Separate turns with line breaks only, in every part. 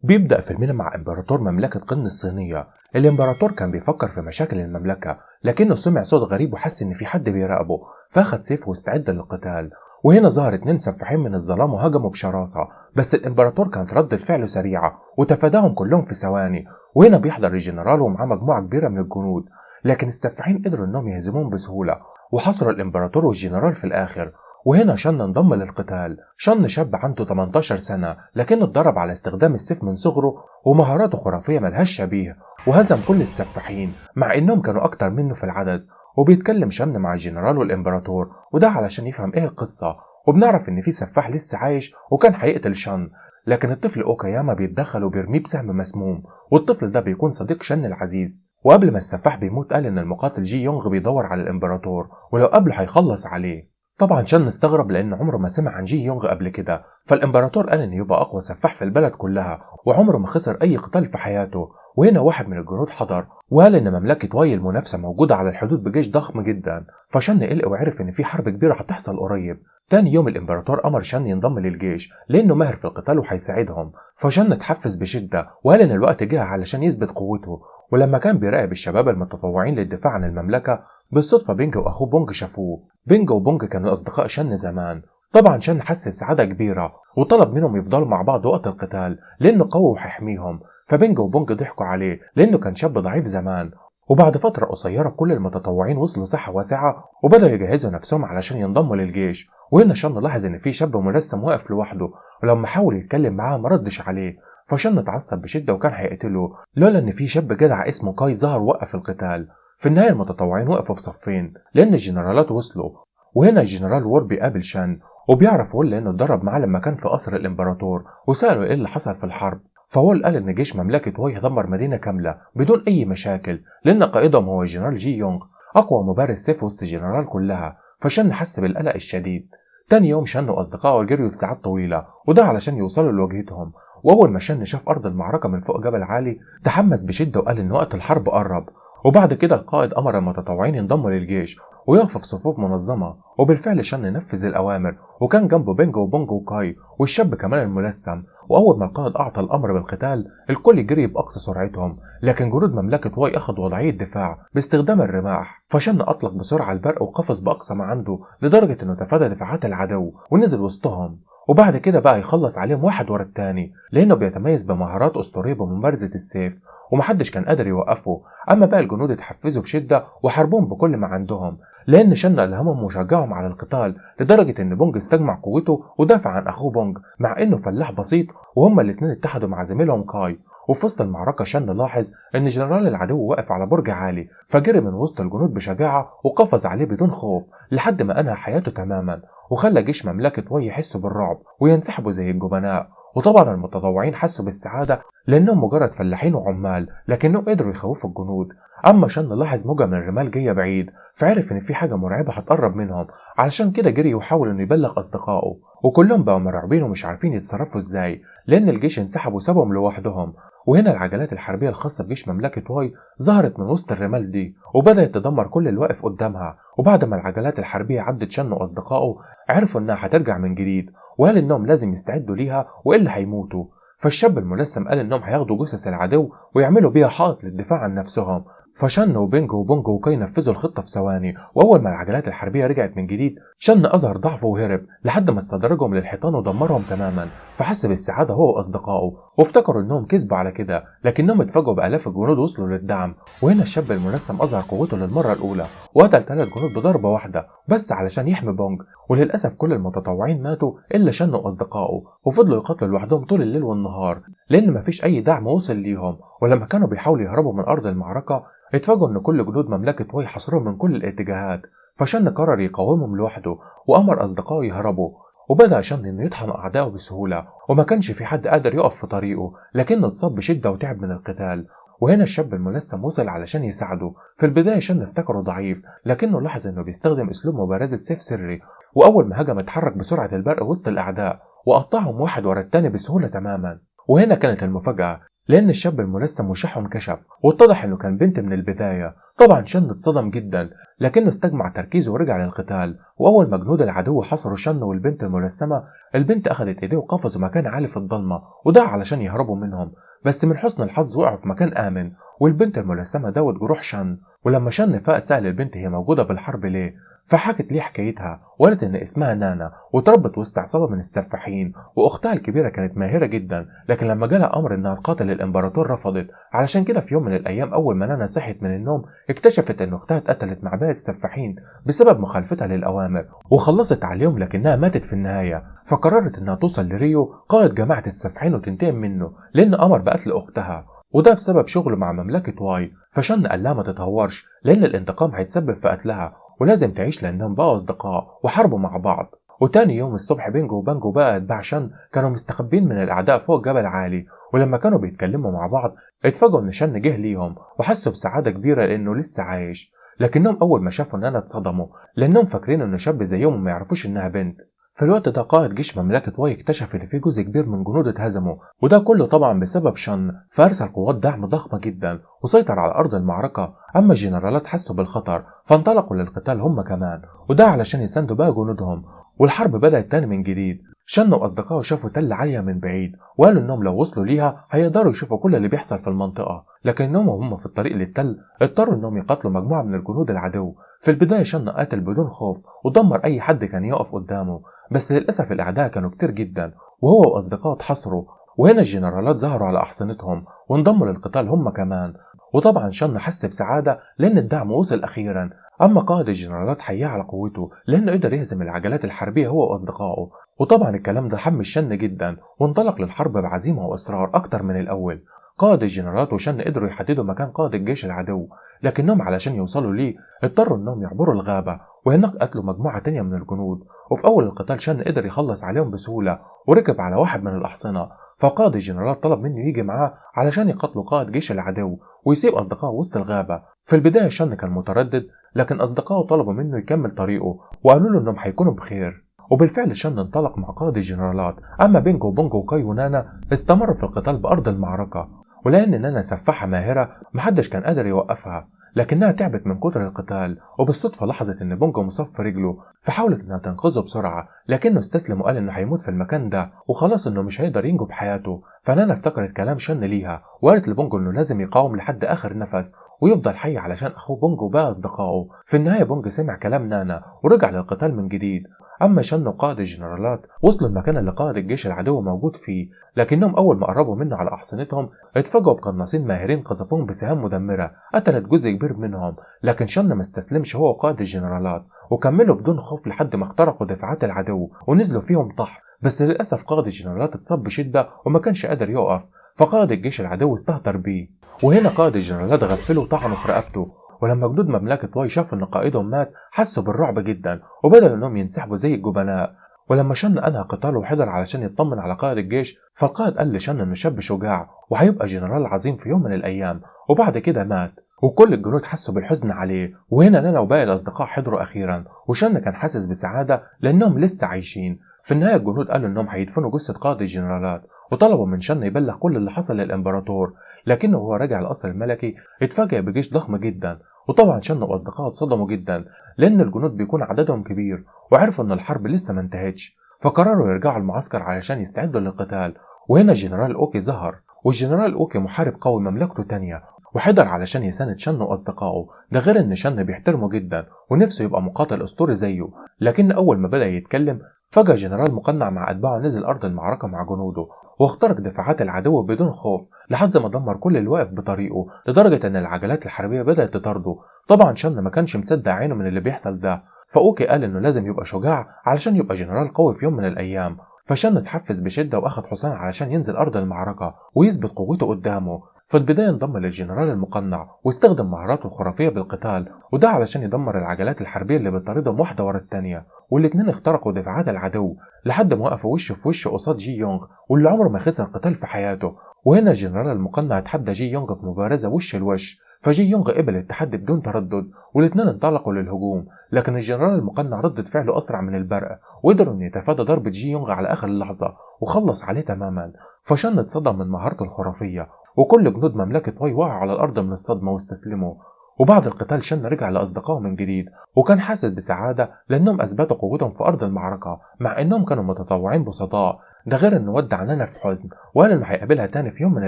بيبدأ فيلمنا مع إمبراطور مملكة قن الصينية. الإمبراطور كان بيفكر في مشاكل المملكة، لكنه سمع صوت غريب وحس إن في حد بيراقبه، فأخد سيفه واستعد للقتال. وهنا ظهر 2 سفاحين من الظلام وهجموا بشراسة، بس الإمبراطور كانت ردة فعله سريعة وتفاداهم كلهم في ثواني. وهنا بيحضر الجنرال ومعاه مجموعة كبيرة من الجنود، لكن السفاحين قدروا إنهم يهزموهم بسهولة وحصروا الإمبراطور والجنرال في الآخر. وهنا شن انضم للقتال. شن شاب عنده 18 سنة، لكنه اتدرب على استخدام السيف من صغره ومهاراته خرافية ملهاش شبيه، وهزم كل السفاحين مع انهم كانوا اكتر منه في العدد. وبيتكلم شن مع الجنرال والامبراطور، وده علشان يفهم ايه القصة. وبنعرف ان في سفاح لسه عايش وكان هيقتل شن، لكن الطفل اوكاياما بيتدخل وبيرميه بسهم مسموم، والطفل ده بيكون صديق شن العزيز. وقبل ما السفاح بيموت قال ان المقاتل جي يونغ بيدور على الامبراطور، ولو قبله هيخلص عليه. طبعا شن استغرب لان عمره ما سمع عن جي يونغ قبل كده، فالامبراطور قال انه يبقى اقوى سفاح في البلد كلها وعمره ما خسر اي قتال في حياته. وهنا واحد من الجنود حضر وقال ان مملكة واي المنافسة موجودة على الحدود بجيش ضخم جدا، فشن قلق وعرف ان في حرب كبيرة هتحصل قريب. تاني يوم الامبراطور امر شن ينضم للجيش لانه ماهر في القتال وهيساعدهم، فشن اتحفز بشدة وقال ان الوقت جه علشان يثبت قوته. ولما كان بيراقب الشباب المتطوعين للدفاع عن المملكة، بالصدفة بينج واخوه بونج شافوه. بينج وبونج كانوا اصدقاء شن زمان. طبعا شن حس بسعادة كبيرة وطلب منهم يفضلوا مع بعض وقت القتال لانه قوي وهيحميهم، فبينج وبونج ضحكوا عليه لانه كان شاب ضعيف زمان. وبعد فترة قصيرة كل المتطوعين وصلوا ساحة واسعة وبدأوا يجهزوا نفسهم علشان ينضموا للجيش. وهنا شن لاحظ ان في شاب ملثم واقف لوحده، ولما حاول يتكلم معاه ما ردش عليه، فشن اتعصب بشدة وكان هيقتله لولا ان في شاب جدع اسمه كاي ظهر وقف القتال. في النهاية المتطوعين وقفوا في صفين لأن الجنرالات وصلوا. وهنا الجنرال وور بيقابل شن وبيعرف وول لأنه اتدرب معاه لما كان في قصر الإمبراطور، وسأله إيه اللي حصل في الحرب. فوول قال إن جيش مملكة واي دمر مدينة كاملة بدون أي مشاكل لأن قائدهم هو الجنرال جي يونغ، أقوى مبارز سيف وسط الجنرال كلها. فشن حس بالقلق الشديد. تاني يوم شن وأصدقائه جريوا لساعات طويلة، وده علشان يوصلوا لوجهتهم. وأول ما شن شاف أرض المعركة من فوق جبل عالي تحمس بشدة وقال إن وقت الحرب قرب. وبعد كده القائد أمر المتطوعين ينضموا للجيش ويقفوا في صفوف منظمة، وبالفعل شن نفذ الأوامر، وكان جنبه بينج وبونج وكاي والشاب كمان الملثم. وأول ما القائد أعطى الأمر بالقتال الكل جري بأقصى سرعتهم، لكن جنود مملكة واي أخذوا وضعية دفاع باستخدام الرماح. فشن أطلق بسرعة البرق وقفز بأقصى ما عنده لدرجة إنه تفادى دفاعات العدو ونزل وسطهم. وبعد كده بقى يخلص عليهم واحد ورا التاني لأنه بيتميز بمهارات أسطورية بمبارزة السيف ومحدش كان قادر يوقفه. أما بقى الجنود اتحفزوا بشدة وحاربوهم بكل ما عندهم لأن شن ألهمهم وشجعهم على القتال، لدرجة إن بونج استجمع قوته ودافع عن أخوه بونج مع إنه فلاح بسيط، وهما الاتنين اتحدوا مع زميلهم كاي. وفي وسط المعركة شن لاحظ إن جنرال العدو واقف على برج عالي، فجري من وسط الجنود بشجاعة وقفز عليه بدون خوف لحد ما أنهى حياته تماما، وخلى جيش مملكة واي يحسوا بالرعب وينسحبوا زي الجبناء. وطبعا المتطوعين حسوا بالسعادة لأنهم مجرد فلاحين وعمال، لكنهم قدروا يخوفوا الجنود. أما شن لاحظ موجة من الرمال جاية بعيد، فعرف إن في حاجة مرعبة هتقرب منهم، علشان كده جري وحاول إنه يبلغ أصدقائه. وكلهم بقوا مرعوبين ومش عارفين يتصرفوا إزاي لأن الجيش انسحب وسابهم لوحدهم. وهنا العجلات الحربية الخاصة بجيش مملكة واي ظهرت من وسط الرمال دي وبدأت تدمر كل اللي واقف قدامها. وبعد ما العجلات الحربية عدت شن وأصدقائه عرفوا إنها هترجع من جديد، وقال إنهم لازم يستعدوا ليها وإلا هيموتوا. فالشاب الملثم قال إنهم هياخدوا جثث العدو ويعملوا بيها حائط للدفاع عن نفسهم. فشن وبينج وبونج وكاي نفذوا الخطة في ثواني. وأول ما العجلات الحربية رجعت من جديد شن أظهر ضعفه وهرب لحد ما استدرجهم للحيطان ودمرهم تماما. فحس بالسعادة هو وأصدقائه وافتكروا إنهم كسبوا على كده، لكنهم اتفاجئوا بآلاف الجنود وصلوا للدعم. وهنا الشاب الملثم أظهر قوته للمرة الأولى وقتل 3 جنود بضربة واحدة بس علشان يحمي بونج. وللأسف كل المتطوعين ماتوا إلا شن وأصدقائه، وفضلوا يقاتلوا لوحدهم طول الليل والنهار لأن مفيش أي دعم وصل ليهم. ولما كانوا بيحاولوا يهربوا من أرض المعركة اتفاجئوا ان كل جنود مملكة واي حاصروهم من كل الاتجاهات. فشن قرر يقاومهم لوحده وأمر أصدقائه يهربوا. وبدأ شن انه يطحن أعدائه بسهولة وما كانش في حد قادر يقف في طريقه، لكنه اتصاب بشدة وتعب من القتال. وهنا الشاب الملثم وصل علشان يساعده. في البداية شن افتكره ضعيف، لكنه لاحظ انه بيستخدم اسلوب مبارزة سيف سري، وأول ما هجم اتحرك بسرعة البرق وسط الأعداء وقطعهم واحد ورا التاني بسهولة تماما. وهنا كانت المفاجأة لأن الشاب الملثم وشحه انكشف واتضح إنه كان بنت من البداية. طبعا شن اتصدم جدا، لكنه استجمع تركيزه ورجع للقتال. وأول ما جنود العدو حصروا شن والبنت الملثمة، البنت أخذت إيديه وقفزوا مكان عالي في الضلمة، وده علشان يهربوا منهم، بس من حسن الحظ وقعوا في مكان آمن، والبنت الملثمة داوت جروح شن. ولما شن فاق سأل البنت هي موجودة بالحرب ليه، فحكت ليه حكايتها وقالت ان اسمها نانا وتربت وسط عصابة من السفاحين، واختها الكبيرة كانت ماهره جدا، لكن لما جالها امر انها تقاتل الامبراطور رفضت. علشان كده في يوم من الايام اول ما نانا صحت من النوم اكتشفت ان اختها اتقتلت مع باقي السفاحين بسبب مخالفتها للاوامر، وخلصت عليهم لكنها ماتت في النهاية. فقررت انها توصل لريو قائد جماعة السفاحين وتنتقم منه لان امر بقتل اختها، وده بسبب شغله مع مملكة واي. فشن قال لها ما تتهورش لان الانتقام هيتسبب في قتلها ولازم تعيش لانهم بقوا اصدقاء وحاربوا مع بعض. وتاني يوم الصبح بينجو وبانجو بقى اتباع شن كانوا مستخبين من الاعداء فوق جبل عالي، ولما كانوا بيتكلموا مع بعض اتفاجئوا ان شن جه ليهم وحسوا بسعادة كبيرة لانه لسه عايش. لكنهم اول ما شافوا نانا اتصدموا لانهم فاكرين انه شاب زيهم وما يعرفوش انها بنت. في الوقت ده قائد جيش مملكة واي اكتشف ان في جزء كبير من جنوده اتهزموا، وده كله طبعا بسبب شن، فارسل قوات دعم ضخمة جدا وسيطر على ارض المعركة. اما الجنرالات حسوا بالخطر فانطلقوا للقتال هم كمان، وده علشان يساندوا بقى جنودهم. والحرب بدأت تاني من جديد. شن واصدقائه شافوا تل عالية من بعيد وقالوا انهم لو وصلوا ليها هيقدروا يشوفوا كل اللي بيحصل في المنطقة، لكنهم وهم في الطريق للتل اضطروا انهم يقاتلوا مجموعة من الجنود العدو. في البداية شن قاتل بدون خوف ودمر اي حد كان يقف قدامه، بس للأسف الأعداء كانوا كتير جدا وهو وأصدقائه اتحصروا. وهنا الجنرالات ظهروا على أحصنتهم وانضموا للقتال هم كمان، وطبعا شن حس بسعادة لأن الدعم وصل أخيرا. أما قائد الجنرالات حياه على قوته لأنه قدر يهزم العجلات الحربية هو وأصدقائه، وطبعا الكلام ده حمس شن جدا وانطلق للحرب بعزيمة وإصرار أكتر من الأول. قائد الجنرالات وشن قدروا يحددوا مكان قائد الجيش العدو، لكنهم علشان يوصلوا ليه اضطروا انهم يعبروا الغابة، وهناك قتلوا مجموعة تانية من الجنود. وفي أول القتال شن قدر يخلص عليهم بسهولة وركب على واحد من الأحصنة، فقائد الجنرالات طلب منه يجي معاه علشان يقتلوا قائد جيش العدو ويسيب أصدقائه وسط الغابة. في البداية شن كان متردد، لكن أصدقائه طلبوا منه يكمل طريقه وقالوا له إنهم هيكونوا بخير، وبالفعل شن انطلق مع قائد الجنرالات. أما بينجو وبونجو وكاي ونانا استمروا في القتال بأرض المعركة، ولأن نانا سفاحة ماهرة محدش كان قادر يوقفها، لكنها تعبت من كتر القتال. وبالصدفة لاحظت إن بونجو مصاب في رجله فحاولت إنها تنقذه بسرعة، لكنه استسلم وقال إنه هيموت في المكان ده وخلاص إنه مش هيقدر ينجو بحياته. فنانا افتكرت كلام شن ليها وقالت لبونجو إنه لازم يقاوم لحد آخر نفس ويفضل حي علشان أخوه بونجو بقى أصدقائه. في النهاية بونجو سمع كلام نانا ورجع للقتال من جديد. أما شن وقائد الجنرالات وصلوا المكان اللي قائد الجيش العدو موجود فيه، لكنهم أول ما قربوا منه على أحصنتهم اتفاجئوا بقناصين ماهرين قذفوهم بسهام مدمرة قتلت جزء كبير منهم. لكن شن ما استسلمش هو وقائد الجنرالات وكملوا بدون خوف لحد ما اخترقوا دفاعات العدو ونزلوا فيهم طحن. بس للأسف قائد الجنرالات اتصاب بشدة وما كانش قادر يقف، فقائد الجيش العدو استهتر بيه، وهنا قائد الجنرالات غفلة وطعنه في رقبته. ولما جنود مملكة واي شافوا إن قائدهم مات حسوا بالرعب جدا وبدأوا إنهم ينسحبوا زي الجبناء. ولما شن أنهى قتاله وحضر علشان يطمن على قائد الجيش، فالقائد قال لشن إنه شاب شجاع وهيبقى جنرال عظيم في يوم من الأيام، وبعد كده مات وكل الجنود حسوا بالحزن عليه. وهنا نانا وباقي الأصدقاء حضروا أخيرا، وشن كان حاسس بسعادة لأنهم لسه عايشين. في النهاية الجنود قالوا إنهم هيدفنوا جثة قائد الجنرالات وطلبوا من شن يبلغ كل اللي حصل للإمبراطور، لكنه وهو راجع القصر الملكي اتفاجأ بجيش ضخم جدا. وطبعا شن واصدقائه اتصدموا جدا لان الجنود بيكون عددهم كبير، وعرفوا ان الحرب لسه ما انتهتش، فقرروا يرجعوا المعسكر علشان يستعدوا للقتال. وهنا الجنرال اوكي ظهر، والجنرال اوكي محارب قوي مملكته تانية وحضر علشان يساند شن واصدقائه، ده غير ان شن بيحترمه جدا ونفسه يبقى مقاتل اسطوري زيه. لكن اول ما بدأ يتكلم فجأة جنرال مقنع مع اتباعه نزل ارض المعركة مع جنوده واخترق دفاعات العدو بدون خوف لحد ما دمر كل اللي واقف بطريقة، لدرجة ان العجلات الحربية بدأت تطارده. طبعا شن ما كانش مصدق عينه من اللي بيحصل ده، فأوكي قال انه لازم يبقى شجاع علشان يبقى جنرال قوي في يوم من الايام. فشن اتحفز بشدة واخد حصان علشان ينزل ارض المعركة ويثبت قوته قدامه. في البداية انضم للجنرال المقنع واستخدم مهاراته الخرافية بالقتال، وده علشان يدمر العجلات الحربية اللي بتطاردهم واحدة ورا التانية. والاتنين اخترقوا دفاعات العدو لحد ما وقفوا وش في وش قصاد جي يونغ واللي عمره ما خسر قتال في حياته. وهنا الجنرال المقنع اتحدى جي يونغ في مبارزة وش لوش، فجي يونغ قبل التحدي بدون تردد والاتنين انطلقوا للهجوم. لكن الجنرال المقنع ردة فعله أسرع من البرق وقدر انه يتفادى ضربة جي يونغ على آخر اللحظة وخلص عليه تماما. فشن اتصدم من مهارته الخرافية وكل جنود مملكة واي وقعوا على الأرض من الصدمة واستسلموا. وبعد القتال شن رجع لأصدقائه من جديد، وكان حاسس بسعادة لأنهم أثبتوا قوتهم في أرض المعركة مع إنهم كانوا متطوعين بسطاء. ده غير إنه ودع نانا في حزن وقال إنه هيقابلها تاني في يوم من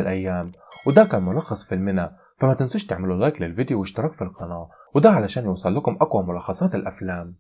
الأيام. وده كان ملخص فيلمنا، فما تنسوش تعملوا لايك للفيديو واشتراك في القناة، وده علشان يوصل لكم أقوى ملخصات الأفلام.